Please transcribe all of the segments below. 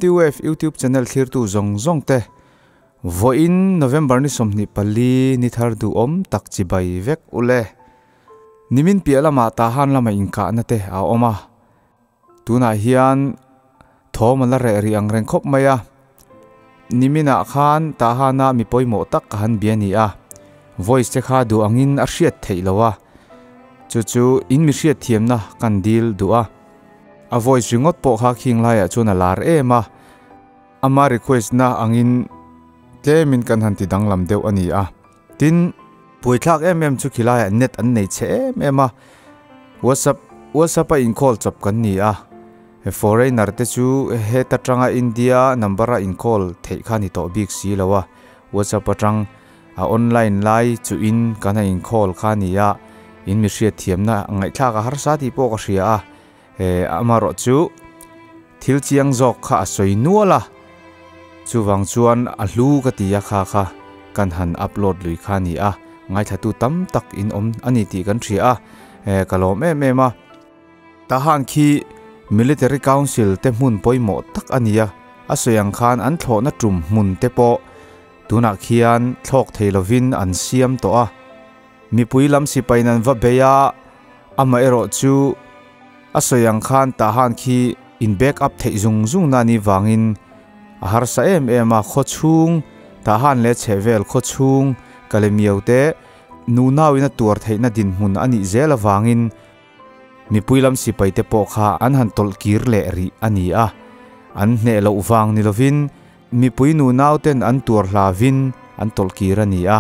FTUF YouTube channel thlirtu zawng zawng te vawiin November ni 24 ni thar duhawm tak chibai vek ule. Nimin piah lamah Tahan lama inkahna te a awm a, tunah hian thawm a la reh rih ang reng khawp mai a. Niminah khan Tahana mi pawimawh tak ka han bia ni a, voice te kha duh angin a hriat theih lo a, chu chu in mi hriat thiamna kan dil duh a. A voice ringawt pawh kha khing laiah chuan a lar em a, ama request na angin tlemin kan han ti danglam deuh a ni a. Tin, buaithlak em em chu khilaiah net an nei chhe em em a, WhatsApp WhatsApp a in-call chawp kan ni a, foreigner te chu heta tanga India number a in-call theih kha ni tawh bik si lo a, WhatsApp atang a online lai chu in kan a in-call kha a ni a, in mi hriat thiamna ngaihthlak a harsa tih pawh ka hria a, amaherawh chu thil chiang zawk kha a sawi nual a, chuvang chuan a hlu ka ti a kha kha kan han upload lui kha a ni a, ngaithlatu tam tak in awm a ni tih kan hria a, ka lawm em em a. Tahan khi Military Council te hmun pawimawh tak a ni a, a sawi ang khan an thlawhna tum hmun te pawh tunah khian thlawk thei lovin an siam tawh a. Mipui lam sipain an va bei a, amaherawh chu a sawi ang khan Tahan khi in back up theih zung zung na ni vangin a harsa em em a, khaw chhung Tahan leh chhehvel khaw chhung Kalemiau te nunauin a tuar theihna dinhmun a nih zel avangin mipui lam sipai te pawh kha an han tawlh kir leh rih a ni a, an hneh loh vang ni lovin Mipui nunau ten an tuar hlavin an tawlh kir a ni a,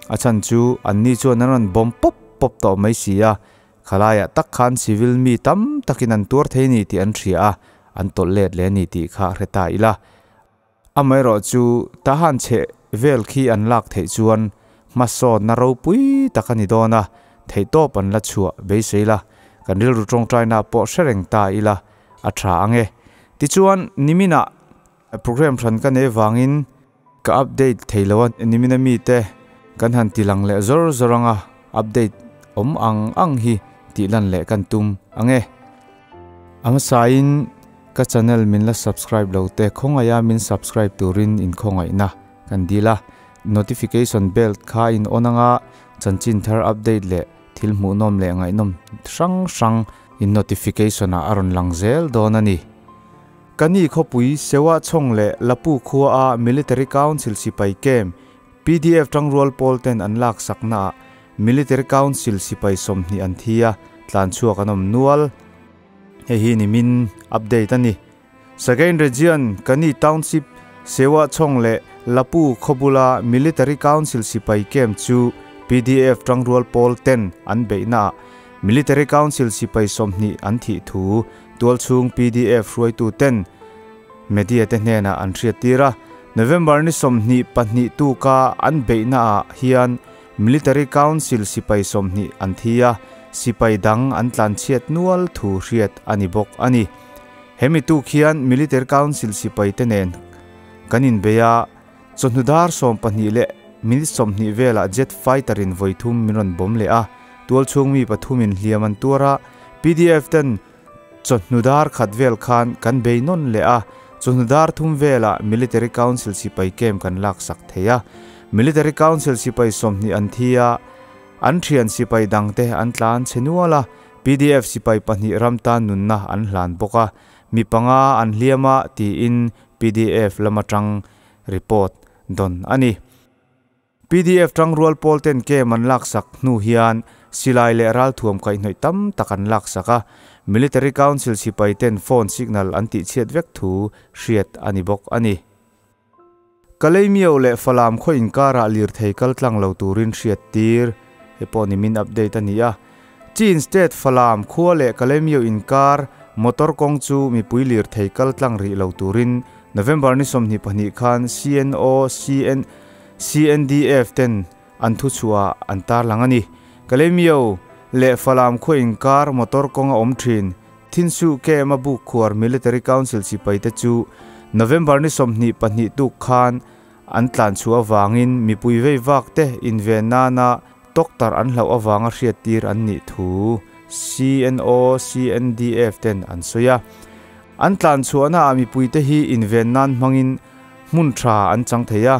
a chhan chu anni chuan an rawn bawm pawp pawp tawh mai si a, khalaiah tak khan civil mi tam takin an tuar thei ni tih an hria a, an tawlh let leh a ni tih kha hre ta ila. Amaherawh chu Tahan chheh vel khi an lak theih chuan hmasawnna ropui tak a ni dawn a, theihtawp an la chhuah beisei la, kan rilru tawngtaina pawh hre reng ta ila a tha ang e. Tichuan niminah. Program hran ka nei vangin ka update thei lo a, nimina mite kan han ti lang leh zawr zawr anga update awm ang ang hi tih lan leh kan tum ang e. A hmasain ka channel min la subscribe lo te khawngaih a min subscribe turin in khawngaihna kan dil a, notification bell kha in on anga chanchin thar update leh thil hmuhnawm leh ngaihnawm hrang hrang in notification ah a rawn lang zel dawn a ni. Kani khawpui Sewa Chhawng leh Lapu khua a Military Council sipai camp pdf tangrual pawl ten an lak sakna ah Military Council sipai 20 an thi a, tlan chhuak an awm nual. Hei hi nimin update a ni. Sagain Region Kani Township Sewa Chhawng leh Lapu khawbula Military Council sipai camp chu pdf tangrual pawl ten an beihna ah Military Council sipai 20 an thih thu Tualchhung pdf hruaitu ten media te hnenah an hriattir a, November ni 22 tuka an beihna ah hian Military Council sipai 20 an thi a, sipai dang an tlanchhiat nual thu hriat a ni bawk a ni. Hemi tuk hian Military Council sipai te nen kan inbei a, chawhnu dar 12 leh minute 20 velah jet fighter in vawi thum min rawn bawm leh a, tualchhung mi pathumin hliam an tuar a, pdf ten Chawhnu dar khat vel khan kan bei nawn leh a, chawhnu dar thum velah Military Council sipai camp kan laksak thei a. Military Council sipai 20 an thi a, an thian sipai dangte an tlan chhe nual a, pdf sipai pahnih ram tan nunna an hlan bawk a, mi panga an hliam a tiin pdf lam atang report dawn a ni. Pdf tangrual pawl ten camp an laksak hnu hian silai leh ralthuam kaihhnawih tam tak an laksak a, Military Council sipai ten phone signal an tihchhiat vek thu hriat a ni bawk a ni. Kalaymyo leh Falam khaw inkarah lirthei kal tlang lo turin hriat tir he pawh ni min update a ni a. Chin State Falam khua leh Kalaymyo inkar motor kawng chu mipui lirthei kal tlang rih lo turin November ni 22 khan CNO CN CNDF ten an thu chhuah an tarlang a ni. Kalaymyo leh Falam khaw inkar motor kawng a awm thin. Thinsuh Camp a buk khuar Military Council sipai te chu November ni 22 tuk khan an tlan chhuah avangin mipui vei vak te inven nana doctor an hlauh avanga hriat tir an nih thu CNO CNDF ten an sawi a. An tlan chhuahna ah mipuite hi inven nan hmangin hmun tha an chang thei a,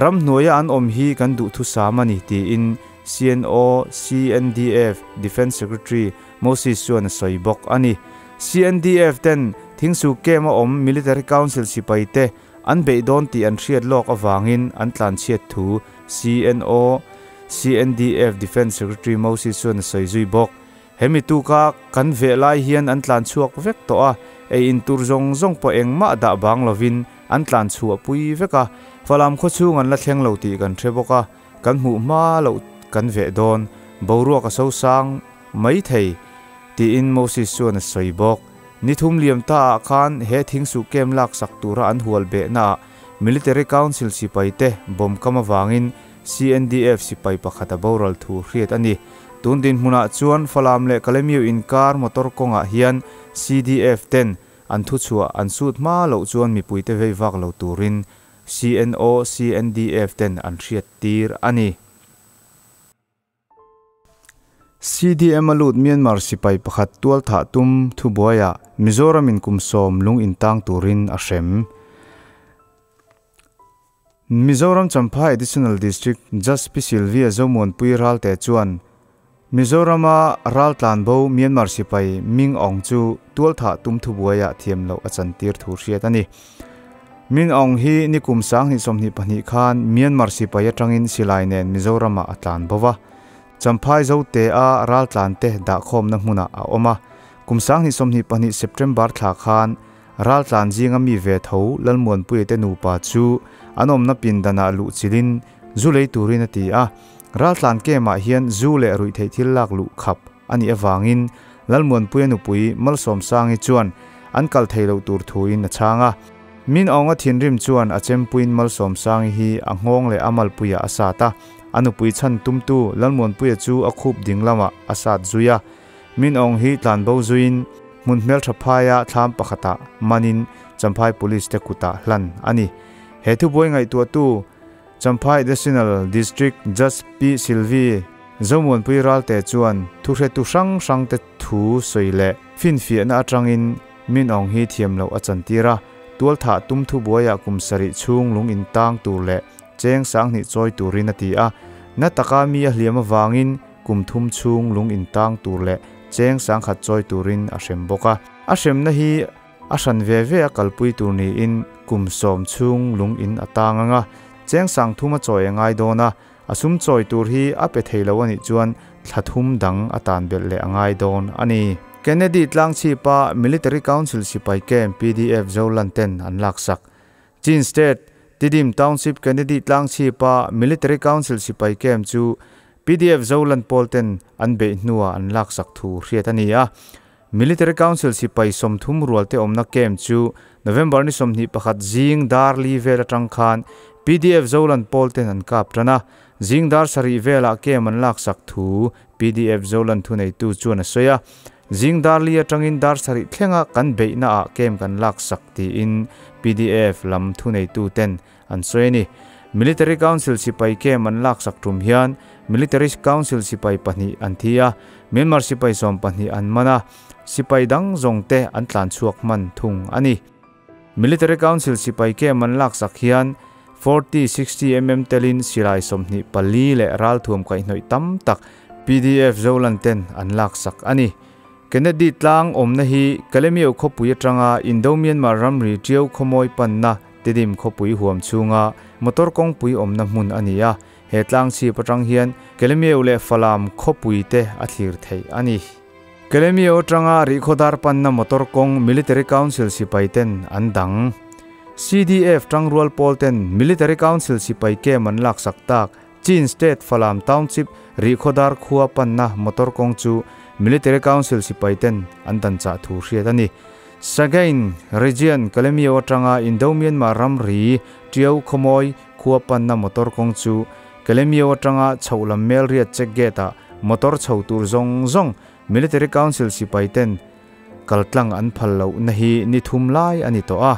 ramhnuaia an awm hi kan duhthusam a ni, tiin CNO CNDF Defence Secretary Moses chuan a sawi bawk a ni. CNDF ten Thingsu Camp a awm Military Council sipai te an beih dawn tih an hriat lawk avangin an tlanchhiat thu CNO CNDF Defence Secretary Moses chuan a sawi zui bawk. Hemi tuka kan veh lai hian an tlan chhuak vek tawh a, ei in tur zawng zawng pawh engmah dah bang lovin an tlan chhuah pui vek a, Falam khawchhung an la thleng lo tih kan hre bawk a, kan hmuh hma loh kan veh dawn, boruak a sosang mai thei, tiin Moses chuan a sawi bawk. Ni thum liam ta ah khan he thingsuh kem laksak tura an hual behna ah Military Council sipai te bomb kam avangin CNDF sipai pakhat a boral thu hriat a ni. Tun dinhmunah chuan Falam leh Kalemiu inkar motor kawngah hian CDF ten an thuchhuah an sut hma loh chuan mipuite vei vak lo turin CNO, CNDF ten an hriat tir a ni. CDM a lut Myanmar sipai pakhat tualthah tum thubuaiah Mizoramin kum sawm lung intang turin a hrem. Mizoram Champhai Additional District Judge Pi Sylvia Zomuanpui Ralte chuan Mizorama raltlan bo Myanmar sipai Ming Aung chu tualthah tum thubuaiah thiam loh a chantir thu hriat a ni. Ming Aung hi nikum 2022 khan Myanmar sipai atangin silai nen Mizoramah a tlan bo va. Champhai Zote a raltlan te dahkhawmna hmunah a awm a. Kum 2022 September thla khan Raltlan zinga mi ve tho Lalmuanpuia te nupa chu an awmna pindanah luh chilin zu lei turin a ti a. Raltlan camp-ah hian zu leh ruihtheih thil lak luh khap a nih avangin Lalmuanpuia nupui Malsawmsangi chuan an kal thei loh tur thuin a chhang a. Min Awnga thinrim chuan a chempuiin Malsawmsangi hi a nghawng leh a malpuiah a sat a. A nupui chhan tumtu Lalmuanpuia chu a khup ding lamah a sat zui a. Min Aung hi tlanbo zuiin hmun hmeltha phaia thlam pakhatah manin Champhai Police te kutah hlan a ni. He thubuai ngaihtuahtu Champhai Additional District Judge Pi Sylvie Zomuanpui Ralte chuan thuhretu hrang hrang te thu sawi leh finfiahna atangin Min Aung hi thiam loh a chantir a, tualthah tum thubuaiah kum sarih chhung lung intang tur leh cheng 2000 chawi turin a ti a, na taka mi a hliam avangin kum thum chhung lung intang tur leh cheng 10,000 chawi turin a hrem bawk a. A hremna hi a hran ve ve a kalpui tur niin kum 10 chhung lung in a tang ang a, cheng 30,000 a chawi a ngai dawn a, a sum chawi tur hi a pe thei lo a nih chuan thla thum dang a tan belh leh a ngai dawn a ni. Kennedy tlangchhipa Military Council sipai camp PDF Zolan ten an laksak. Chin State, Tidim Township Kennedy tlangchhipa Military Council sipai camp chu PDF Zolan pawl ten an beih hnuah an laksak thu hriat a ni a. Military Council sipai 30 rual te awmna camp chu November ni 21 zing dar li vel atang khan PDF Zolan pawl ten an kap tan a. Zing dar sarih velah camp an laksak thu PDF Zolan thuneitu chuan a sawi a. Zing dar li atangin dar sarih thlenga kan beihna ah camp kan laksak tiin PDF lam thuneitu ten an sawi a ni. Military Council sipai camp an laksak tum hian Military Council sipai pahnih an thi a, Myanmar sipai 12 an man a, sipai dang zawng te an tlan chhuak hman thung a ni. Military Council sipai camp an laksak hian 40 60 mm telin silai 24 leh ralthuam kaihhnawih tam tak PDF Zolan ten an laksak a ni. Kennedy tlang awmna hi Kalemiu khawpui atanga Indo Myanmar ramri Tiau khawmawi panna Tidim khawpui huam chhunga motor kawngpui awmna hmun a ni a, he tlang chhip atang hian Kalemiu leh Falam khawpui te a thlir theih a ni. Kalemiu atanga Rihkhawdar panna motor kawng Military Council sipai ten an dang. CDF tangrual pawl ten Military Council sipai camp an laksak tak Chin State Falam Township Rihkhawdar khua panna motor kawng chu Military Council sipai ten an dan chah thu hriat a ni. Sagaing Region Kalemiu atanga Indo Myanmar ramri Tiau khawmawi khua panna motor kawng chu Kalemiu atanga chhoh lam mel riat check gate ah motor chho tur zawng zawng Military Council sipai ten kaltlang an phal loh na hi ni thum lai a ni tawh a.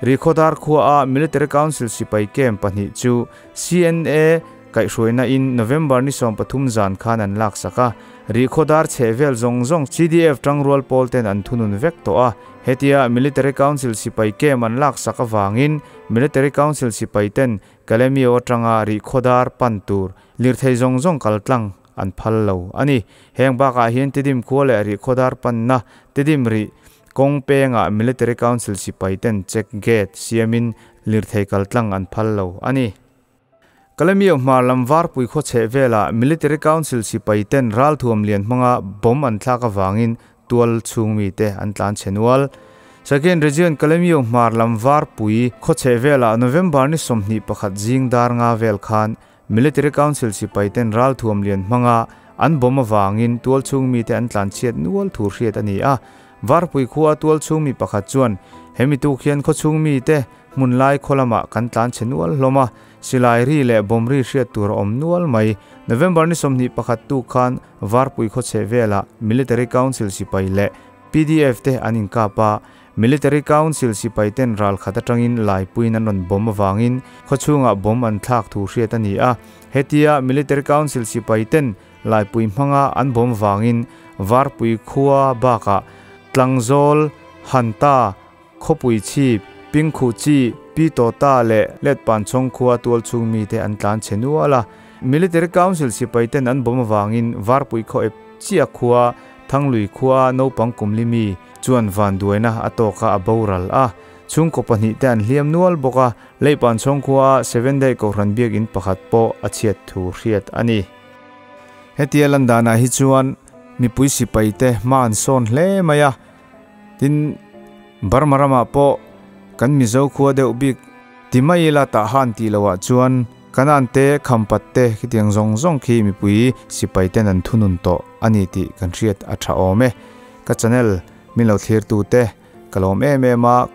Rihkhawdar khua a Military Council sipai camp pahnih chu CNA kaihhruaina in November ni 13 zan khan an laksak a, Rihkhawdar chhehvel zawng zawng CDF tangrual pawl ten an thunun vek tawh a, hetia Military Council sipai camp an laksak avangin Military Council sipai ten Kalemyo atanga Rihkhawdar pan tur lirthei zawng zawng kal tlang an phal lo a ni. Heng bakah hian Tidim khua leh Rihkhawdar panna Tidim rih kawng pengah Military Council sipai ten check gate siamin lirthei kal tlang an phal lo a ni. Kalemyo hmar lam Varpui khaw chheh velah Military Council sipai ten ralthuam lian hmanga bomb an thlak avangin tual chhung mite an tlan chhe nual. Second Region Kalemyo hmar lam Varpui khaw chheh velah November ni 21 zing dar nga vel khan Military Council sipai ten ralthuam lian hmanga an bomb avangin tual chhung mite an tlan chhiat nual thu hriat a ni a. Varpui khua tual chhung mi pakhat chuan hemi tuk hian khaw chhung mite hmun lai khaw lamah kan tlan chhe nual hlawm a, silai ri leh bawm ri hriat tur a awm nual mai. November ni 21 tuk khan Varpui khaw chheh velah Military Council sipai leh pdf te an inkap a, Military Council sipai ten ral khat atangin laipuiin an rawn bawm avangin khaw chhungah bawm an thlak thu hriat a ni a. Hetia Military Council sipai ten laipui hmanga an bawm vangin Varpui khua bakah Tlangzawl, Hanta, Khawpui chhip, Pingkhuh chi, Pi Tawta leh Letpanchawng khua tual chhung mite an tlan chhe nual a. Military Council sipai ten an bawm avangin Varpui khaw ep chiah khua, Thanglui khua naupang kumli mi chuan vanduaina a tawk a a boral a. Chhungkaw pahnih te an hliam nual bawk a, Leipanchawng khua Sevenday Kohhran biakinn pakhat pawh a chhiat thu hriat a ni. Hetia lan danah hi chuan mipui sipai te hma an sawn hle mai a. Tin, Burma ramah pawh kan Mizo khua deuh bik ti mai ila tah han tih loh ah chuan Kanan te, Khampat te khitiang zawng zawng khi mipui sipai ten an thunun tawh a ni tih kan hriat a tha awm e. Ka channel min lo thlir tu te ka lawm em em a,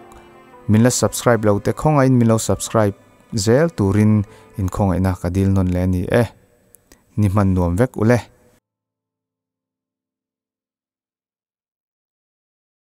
min la subscribe lo te khawngaih in min lo subscribe zel turin in khawngaihna ka dil nawn leh a ni e. Ni hman nuam vek ule.